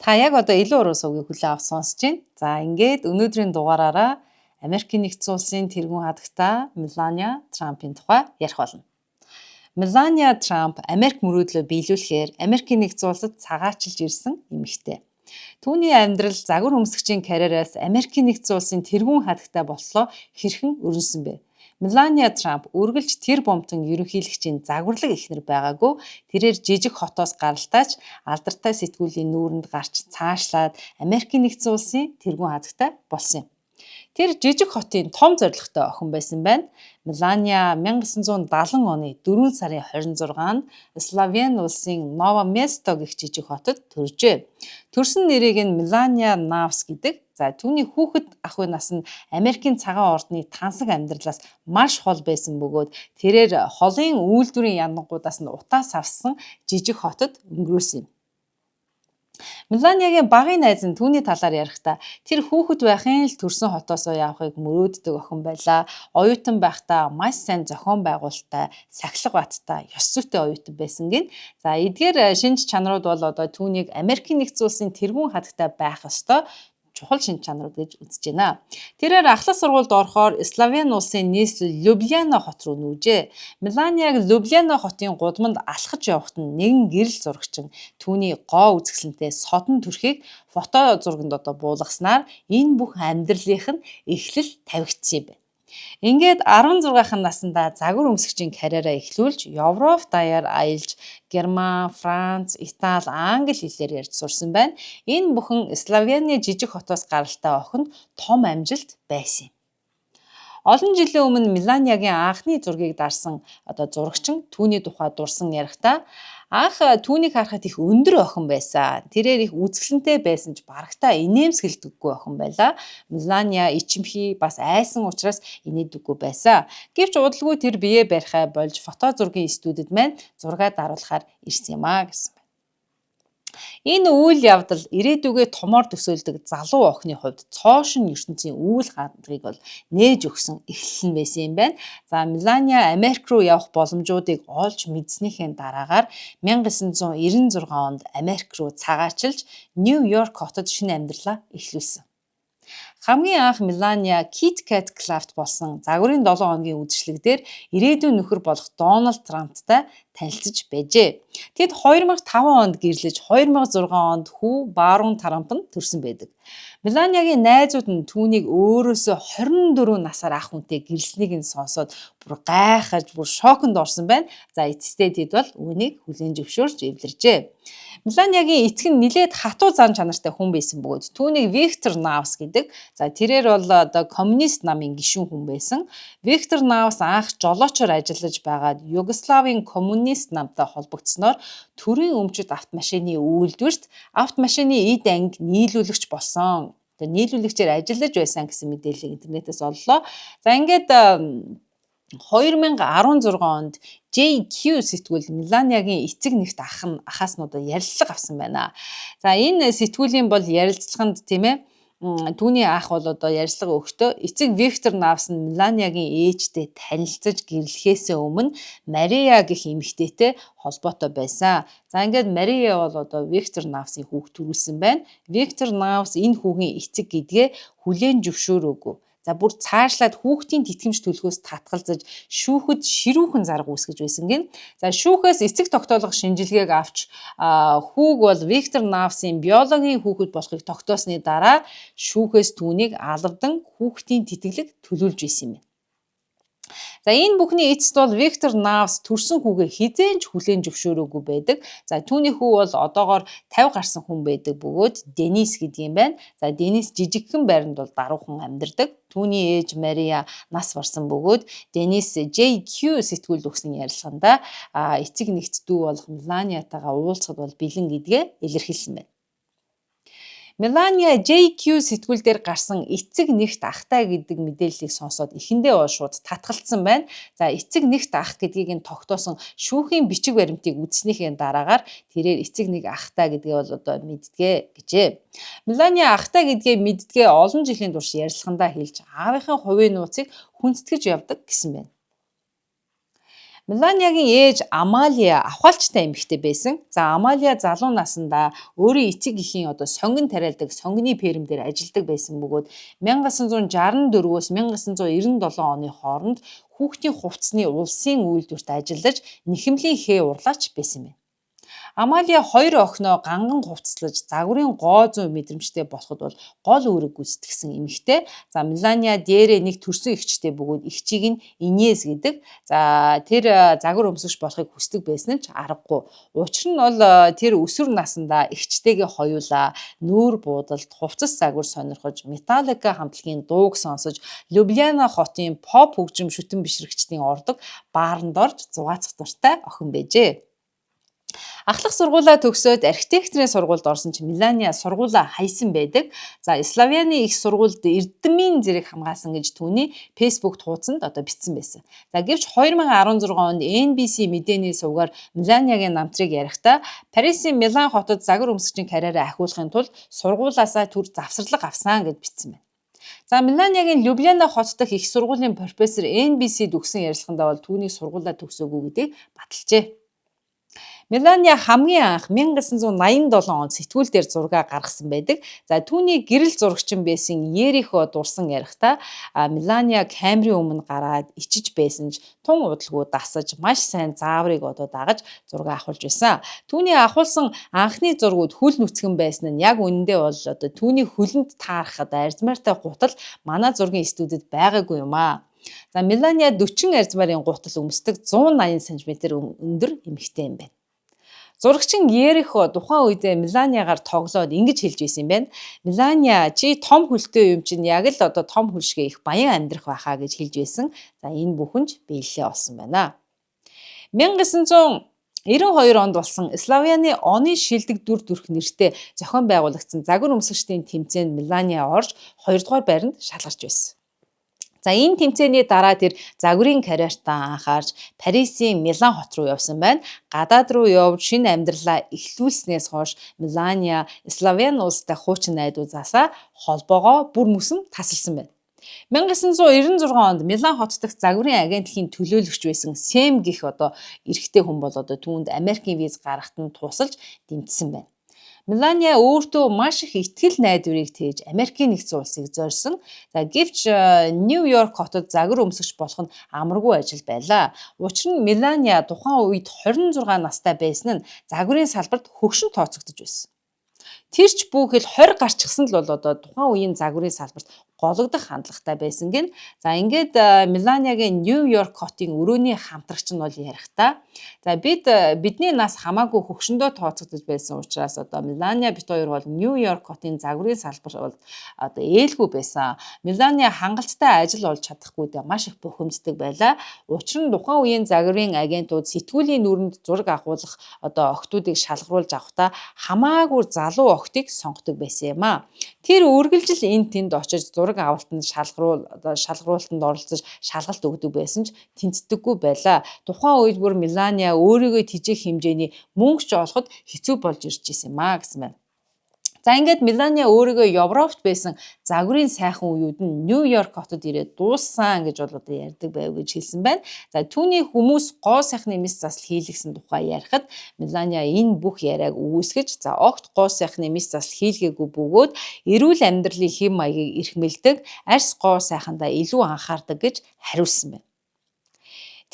Та яг одоо илүү уруу сувгийг хүлээн авч сонсож байна. За, ингээд өнөөдрийн дугаараараа Америкийн нэгдсэн улсын тэргүүн хадагтай Мелания Трампын тухай ярих болно. Мелания Трамп Америк мөрөөдлөө биелүүлэхээр Америкийн нэгдсэн улсад цагаачилж ирсэн эмэгтэй. Түүний амьдрал загвар өмсгчийн карьераас Америкийн нэгдсэн улсын тэргүүн хадагтай болтлоо хэрхэн өрнөсөн бэ? Мелания Трамп үргэлж тэрбумтан ерөнхийлөгчийн загварлаг эхнэр байгаагүй. Тэрээр жижиг хотоос гаралтай ч алдартай сэтгүүлийн нүүрэнд гарч цаашлаад Америкийн нэгдсэн улсын тэргүүн хадагтай болсон юм. Тэр жижиг хотын том зорилготой охин байсан байна. Мелания 1970 оны 4 сарын 26-нд Словен улсын Ново Место гэх жижиг хотод төржээ. Төрсөн нэрийг нь Мелания Навс гэдэг. За, түүний хүүхэд ахуй нас нь Америкийн цагаан ордны тансаг амьдралаас маш хол байсан бөгөөд тэрээр холын үйлдвэрийн яндангуудаас нь утаас авсан жижиг хотод өнгөрөөсөн юм. Меланиягийн багын найз нь түүний талаар ярихдаа тэр хүүхэд байхын л төрсөн хотоосоо явахыг мөрөөддөг охин байлаа. Оюутан байхдаа маш сайн зохион байгуулалттай, сахилга баттай, ёс зүйтэй оюутан байсан гэнэ. За, эдгээр шинж чанарууд бол одоо түүнийг Америкийн нэгдсэн улсын тэргүүн хадагтай байх ёстой чухал шинж чанарууд гэж үзэж байна. Тэрээр ахлах сургуульд орохоор Словен улсын нийслэл Любляна хот руу нүүжээ. Меланияг Любляна хотын гудамд алхаж явахад нь нэгэн гэрэл зурагчин түүний гоо үзэсгэлэнтэй содон төрхийг фото зурганд одоо буулгаснаар энэ бүх амьдралынх нь эхлэл тавигдсан юм байна. Ингээд 16 наснда загвар өмсгчийн карьераа эхлүүлж, Европ даяар аялж, Герман, Франц, Итали, Англи хэлээр ярьж сурсан байна. Энэ бүхэн Словены жижиг хотоос гаралтай охинд том амжилт байсан юм. Олон жилийн өмнө Меланиягийн анхны зургийг дарсан одоо зурагчин түүний тухай дурсан ярихдаа анх түүнийг харахад их өндөр охин байсан. Тэрээр их үзэсгэлэнтэй байсан ч барагтаа инээмсэглэдэггүй охин байлаа. Мелания ичимхий, бас айсан учраас инээдэггүй байсан. Гэвч удалгүй тэр биеэ барихаа болж фото зургийн студид маань зургаа даруулахаар ирсэн юм а гэсэн. Энэ үйл явдал ирээдүгээ томоор төсөөлдөг залуу охины хувьд цоошин ертөнцийн үйл хандлагыг бол нээж өгсөн эхлэл нь байсан юм байна. За, Мелания Америк руу явах боломжуудыг олж мэдснийхээ дараагаар 1996 онд Америк руу цагаачилж, Нью Йорк хотод шинэ амьдралаа эхлүүлсэн. Хамгийн анх Мелания Kit Kat Club-т болсон загварын 7 хоногийн үзэсгэлэг дээр ирээдүйн нөхөр болох Дональд Трамптай танилцаж байжээ. Тэд 2005 онд гэрлэж, 2006 онд хүү Барон Трамп нь төрсөн байдаг. Меланиягийн найзууд нь түүнийг өөрөөсөө 24 насаар ах хүнтэй гэрлэснийг нь сонсоод бүр гайхаж, бүр шоконд орсон байна. За, эцэстээ тэд бол үүнийг хүлээн зөвшөөрч эвлэржээ. Меланиягийн эцэг нь нэлээд хатуу зан чанартай хүн байсан бөгөөд түүнийг Виктор Навс гэдэг. За, тэрээр бол одоо коммунист намын гишүүн хүн байсан. Виктор Навс анх жолоочоор ажиллаж байгаад Югославийн коммунист намтай холбогдсноор төрийн өмчит автомашины үйлдвэрт автомашины эд анги нийлүүлэгч болсон. Тэгээ нийлүүлэгчээр ажиллаж байсан гэсэн мэдээллийг интернетээс оллоо. За, ингээд 2016 онд JQ сэтгүүл Меланиягийн эцэг нэгт ах нь ахаас нь одоо ярилцлага авсан байна. За, энэ сэтгүүлийн бол ярилцлаганд, тийм ээ, түүний ах бол одоо ярилцлага өгөхдөө эцэг Виктор Навс нь Меланиягийн ээжтэй танилцаж гэрлэхээсээ өмнө Мария гэх эмэгтэйтэй холбоотой байсан. За, ингээд Мария бол одоо Виктор Навсын хүүг төрүүлсэн байна. Виктор Навс энэ хүүгийн эцэг гэдгээ хүлээн зөвшөөрөөгүй. За, бүр цаашлаад хүүхдийн тэтгэмж төлөхөөс татгалзаж, шүүхэд ширүүхэн зарга үүсгэж байсан гэнэ. За, шүүхээс эцэг тогтоолох шинжилгээг авч, хүүг бол Виктор Навсын биологийн хүүхэд болохыг тогтоосны дараа шүүхээс түүнийг алавдан хүүхдийн тэтгэлэг төлүүлж байсан юм байна. За, энэ бүхний эцэст бол Виктор Навс төрсөн хүүгээ хэзээ ч хүлээн зөвшөөрөөгүй байдаг. За, түүний хүү бол одоогоор 50 гарсан хүн байдаг бөгөөд Денис гэдэг юм байна. За, Денис жижигхэн байранд бол даруухан амьдардаг. Түүний ээж Мария нас барсан бөгөөд Денис JQ сэтгүүлд өгсөн ярилцлаганда эцэг нэгт дүү болох Меланиатайгаа уулзахад бол бэлэн гэдгээ илэрхийлсэн байна. Мелания JQ сэтгүүл дээр гарсан эцэг нэгт ахтай гэдэг мэдээллийг сонсоод эхэндээ бол шууд татгалцсан байна. За, эцэг нэгт ах гэдгийг нь тогтоосон шүүхийн бичиг баримтыг үзснийхээ дараагаар тэрээр эцэг нэг ахтай гэдгээ бол одоо мэддэгэ гэжээ. Мелания ахтай гэдгээ мэддэгээ олон жилийн турш ярилцлагандаа хэлж, аавынхаа хувийн нууцыг хүндэтгэж явдаг гэсэн байна. Меланиагийн ээж Амалия авхаалчтай эмэгтэй байсан. За, Амалия залуу насндаа өөрийн эцэг эхийн одоо сонгон тариалдаг сонгоны ферм дээр ажилладаг байсан бөгөөд 1964-өөс 1997 оны хооронд хүүхдийн хувцсны улсын үйлдвэрт ажиллаж, нэхэмлийн хээ урлаач байсан юм байна. Амалия хоёр охиноо ганган хувцаслаж, загварын гоо зүй мэдрэмжтэй болоход бол гол үүрэг гүйцэтгэсэн эмэгтэй. За, Мелания дээрээ нэг төрсөн эгчтэй бөгөөд эгчийг нь Инез гэдэг. За, тэр загвар өмсөгч болохыг хүсдэг байсан нь ч аргагүй. Учир нь бол тэр өсвөр насндаа эгчтэйгээ хоёулаа нүүр буудалд хувцас загвар сонирхож, Металлика хамтлагийн дууг сонсож, Любляна хотын поп хөгжим шүтэн бишрэгчдийн ордог бааранд орж зугаацах дуртай охин байжээ. Ахлах сургуулаа төгсөөд архитекторын сургуульд орсон ч Мелания сургуулаа хаясан байдаг. За, Словены их сургуульд эрдэмийн зэрэг хамгаалсан гэж түүний Facebook хуудсанд одоо бичсэн байсан. За, гэвч 2016 онд NBC мэдээний сувгаар Меланиагийн намтрыг ярихдаа Парисын Милан хотод загвар өмсөгчийн карьераа ахиулахын тулд сургуулаасаа түр завсарлага авсан гэж бичсэн байна. За, Меланиагийн Любляна хот дахь их сургуулийн профессор NBC-д өгсөн ярилцлагандаа бол түүнийг сургуулаа төгсөөгүй гэдгийг баталжээ. Мелания хамгийн анх 1987 онд сэтгүүл дээр зураг гаргасан байдаг. За, түүний гэрэл зурагчин байсан Ерихо дурсан ярихдаа Мелания камерын өмнө гараад ичиж байсан ч тун удалгүй дасаж, маш сайн зааврыг одоо дагаж зураг авахулж байсан. Түүний авахулсан анхны зургууд хөл нүцгэн байсан нь яг үнэндээ бол одоо түүний хөлөнд таарах одоо арзмаартай гутал манай зургийн студид байгаагүй юм аа. За, Мелания 40 арзмаарын гутал өмсдөг 180 см өндөр эмэгтэй юм байна. Зурагчин Ерихо тухайн үедээ Меланиагаар тоглоод ингэж хэлж байсан юм байна. "Мелания, чи том хөлтэй юм чинь яг л одоо том хөл шигээ их баян амьдрах байхаа" гэж хэлж байсан. За, энэ бүхэн ч биелэлээ олсон байна. 1992 онд болсон Словены оны шилдэг дүр төрх нэртэй зохион байгуулагдсан загвар өмсөгчдийн тэмцээнд Мелания орж, 2 дугаар байранд шалгарч байсан. За, энэ тэмцээний дараа тэр загварын карьертаа анхаарч, Парисын Милан хот руу явсан байна. Гадаад руу явж шинэ амьдралаа эхлүүлснээс хойш Мелания Словен улстай хуучин найдуудаасаа холбоогоо бүр мөсөн тасалсан байна. 1996 онд Милан хот дахь загварын агентлагийн төлөөлөгч байсан Сэм гэх одоо эрэгтэй хүн бол одоо түүнд Америкийн виз гаргахад нь тусалж дэмжсэн байна. Мелания өөртөө маш их итгэл найдварыг тээж, Америкийн Нэгдсэн Улсыг зорьсон. За, гэвч Нью Йорк хотод загвар өмсөгч болох нь амаргүй ажил байлаа. Учир нь Мелания тухайн үед 26 настай байсан нь загварын салбарт хөгшин тооцогдож байсан. Тэр ч бүхэл 20 гарчихсан л бол одоо тухайн үеийн загварын салбарт гологдох хандлагатай байсан гэнэ. За, ингээд Меланиагийн Нью Йорк хотын өрөөний хамтрагч нь бол ярихдаа, за, бидний нас хамаагүй хөгшөндөө тооцогдож байсан учраас одоо Мелания бид хоёр бол Нью Йорк хотын загварын салбар бол одоо ээлгүй байсан. Мелания хангалттай ажил олж чадахгүйдээ маш их бухимддаг байлаа. Учир нь тухайн үеийн загварын агентууд сэтгүүлийн нүүрэнд зураг авахуулах одоо охидуудыг шалгаруулж авахдаа хамаагүй залуу охидыг сонгодог байсан юм аа. Тэр үргэлжил энэ тэнд очиж зураг авалтанд одоо шалгаруултанд оролцож, шалгалт өгдөг байсан ч тэнцдэггүй байлаа. Тухайн үед бүр Мелания өөрийгөө тэжээх хэмжээний мөнгө ч олоход хэцүү болж ирж исэн юм аа гэсэн байна. За, ингээд Мелания өөрийгөө Европт байсан загварын сайхан үеүд нь Нью Йорк хотод ирээд дууссан гэж бол одоо ярьдаг байв гэж хэлсэн байна. За, түүний хүмүүс гоо сайхны мэс засал хийлгэсэн тухай ярихад Мелания энэ бүх яриаг үгүйсгэж, за, огт гоо сайхны мэс засал хийлгээгүй бөгөөд эрүүл амьдралын хэв маягийг эрхэмлэдэг, арьс гоо сайхандаа илүү анхаардаг гэж хариулсан байна.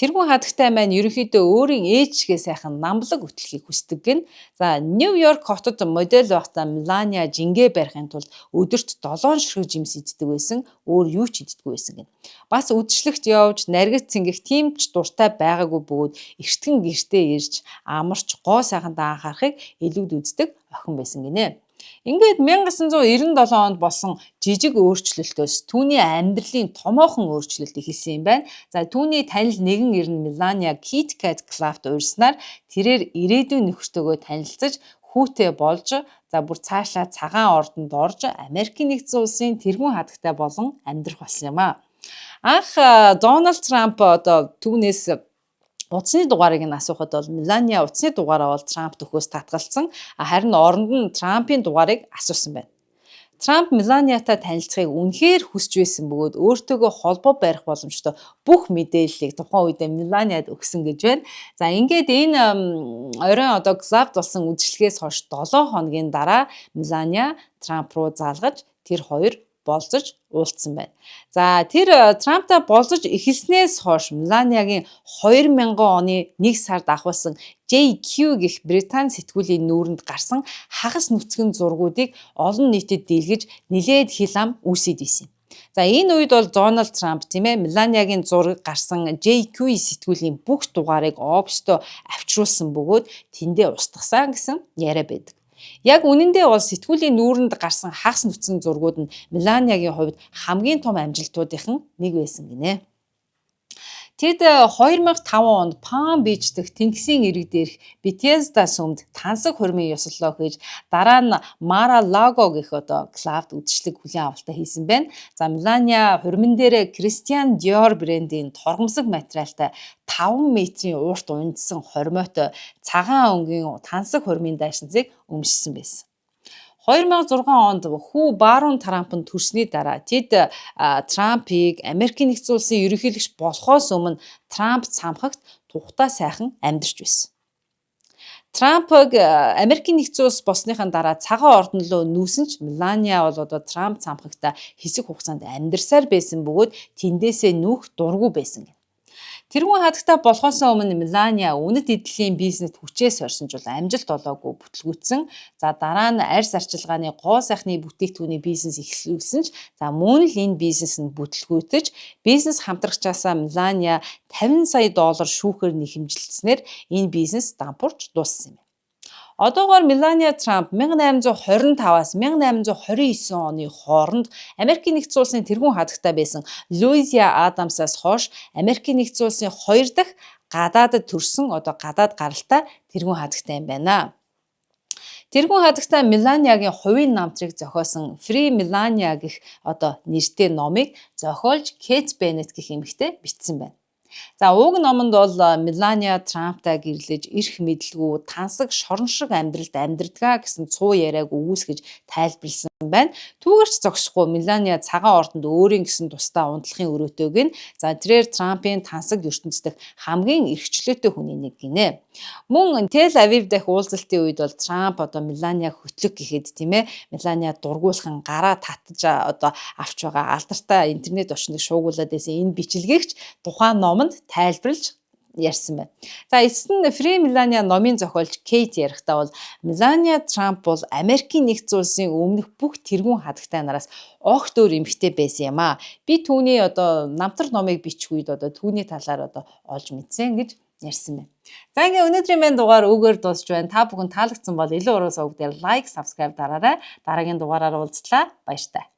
Тэргүүн хадагтай маань ерөнхийдөө өөрийн ээж шигээ сайхан намблаг хөтлөхийг хүсдэг гэнэ. За, Нью Йорк хотод модель байхдаа Мелания жингээ барихын тулд өдөрт 7 ширхэг жимс иддэг байсан. Өөр юу ч иддэггүй байсан гэнэ. Бас үдшилтэд явж наргид цэнгэх тийм ч дуртай байгаагүй бөгөөд эртхэн гэртээ ирж амарч, гоо сайхандаа анхаарахыг илүүд үздэг охин байсан гэнэ. Ингээд 1997 онд болсон жижиг өөрчлөлтөөс түүний амьдралын томоохон өөрчлөлт эхэлсэн юм байна. За, түүний танил нэгэн эр нь Мелания Kit Kat Club-т урьснаар тэрээр ирээдүйн нөхөртөөгөө танилцаж, хүүтэй болж, за, бүр цаашлаа Цагаан ордонд орж, Америкийн Нэгдсэн Улсын тэргүүн хадагтай болон амьдрах болсон юм аа. Анх Дональд Трамп одоо түүнээс утасны дугаарыг нь асуухад бол Мелания утасны дугаараа бол Трамп төхөөс татгалцсан. Харин оронд нь Трампын дугаарыг асуусан байна. Трамп Меланиатай танилцахыг үнэхээр хүсэж байсан бөгөөд өөртөөгөө холбоо барих боломжтой бүх мэдээллийг тухайн үедээ Меланиад өгсөн гэж байна. За, ингээд энэ оройн одоо клубд болсон үдшилгээс хойш 7 хоногийн дараа Мелания Трамп руу заалгаж, тэр хоёр болзож уулзсан байна. За, тэр Трамптай болзож эхэлснээс хойш Меланиагийн 2000 оны 1 сард авахулсан GQ гэх Британи сэтгүүлийн нүүрэнд гарсан хагас нүцгэн зургуудыг олон нийтэд дийлгэж, нилээд хил ам үүсээд байсан юм. За, энэ үед бол Дональд Трамп, тийм ээ, Меланиагийн зураг гарсан GQ сэтгүүлийн бүх дугаарыг оффистоо авчруулсан бөгөөд тэндээ устгасан гэсэн яриа байдаг. Яг үнэндээ бол сэтгүүлийн нүүрэнд гарсан хагас нүцгэн зургууд нь Меланиагийн хувьд хамгийн том амжилтуудын нэг байсан гинэ. Тэд 2005 онд Палм Бич дэх тэнгисийн эрэг дээрх Bethesda сүмд тансаг хурмын ёслолоо хийж, дараа нь Mar-a-Lago гэх одоо клубд үдшилэг хүлээн авалтаа хийсэн байна. За, Мелания хурмын дээр Christian Dior брендийн торгомсог материалтай 5 метрийн урт ундсан хоримойтой цагаан өнгийн тансаг хурмын дайшинцыг өмссөн байсан. 2006 онд хүү Барон Трамп нь төрсний дараа тэд Трампыг Америкийн нэгдсэн улсын ерөнхийлөгч болохоос өмнө Трамп цамхагт тухтай сайхан амьдарч байсан. Трампыг Америкийн нэгдсэн улс болсныхан дараа цагаан ордон руу нүүсэн ч Мелания бол одоо Трамп цамхагта хэсэг хугацаанд амьдарсаар байсан бөгөөд тэндээсээ нүүх дургүй байсан гэнэ. Тэргүүн хадагтай болохоос өмнө Мелания үнэт эдлийн бизнест хүчээ сорьсон ч бол амжилт олоогүй бүтэлгүйтсэн. За, дараа нь арьс арчилгааны гоо сайхны бүтээгдэхүүний бизнес эхлүүлсэн ч за мөн л энэ бизнес нь бүтэлгүйтэж, бизнес хамтрагчаасаа Мелания 50 сая доллар шүүхээр нэхэмжилснээр энэ бизнес дампуурч дууссан юм. Одоогоор Мелания Трамп 1825-аас 1829 оны хооронд Америкийн нэгдсэн улсын тэргүүн хадагтай байсан Луиза Адамсаас хойш Америкийн нэгдсэн улсын хоёр дахь гадаадад төрсэн, одоо гадаад гаралтай тэргүүн хадагтай юм байна. Тэргүүн хадагтай Меланиагийн хувийн намтрыг зохиосон Free Melania гэх одоо нэртэй номыг зохиолж Кейт Беннет гэх эмэгтэй бичсэн байна. За, уг номонд бол Мелания Трамптай гэрлэж, эрх мэдэлгүй тансаг шорон шиг амьдралд амьдардаг аа гэсэн цуу яриаг өгүүлсгэж тайлбарласан байна. Түүгээр ч зогсохгүй Мелания цагаан ордонд өөрийн гэсэн тусдаа унтлахын өрөөтэйг нь, за, тэрээр Трампын тансаг ертөнц дэх хамгийн эрх чөлөөтэй хүний нэг гинэ. Мөн Тел Авив дахь уулзалтын үед бол Трамп одоо Меланиаг хөтлөг гэхэд, тийм ээ, Мелания дургуулхан гараа татаж одоо авч байгаа алдартай интернет орчныг шуугуулад байсан энэ бичлэгийг ч тухайн номонд тайлбарлаж ярьсан байна. За, эцэст нь Free Melania номын зохиолч Кейт ярихдаа бол Мелания Трамп бол Америкийн нэгдсэн улсын өмнөх бүх тэргүүн хадагтай нараас огт өөр эмэгтэй байсан юм аа. Би түүний одоо намтар номыг бичих үед одоо түүний талаар одоо олж мэдсэн гэж ярьсан байна. За, ингээ өнөөдрийн маань дугаар үүгээр дуусч байна. Та бүхэн таалагдсан бол илүү уруу суваг дээр like, subscribe дараарай. Дараагийн дугаараар уулзлаа. Баяртай.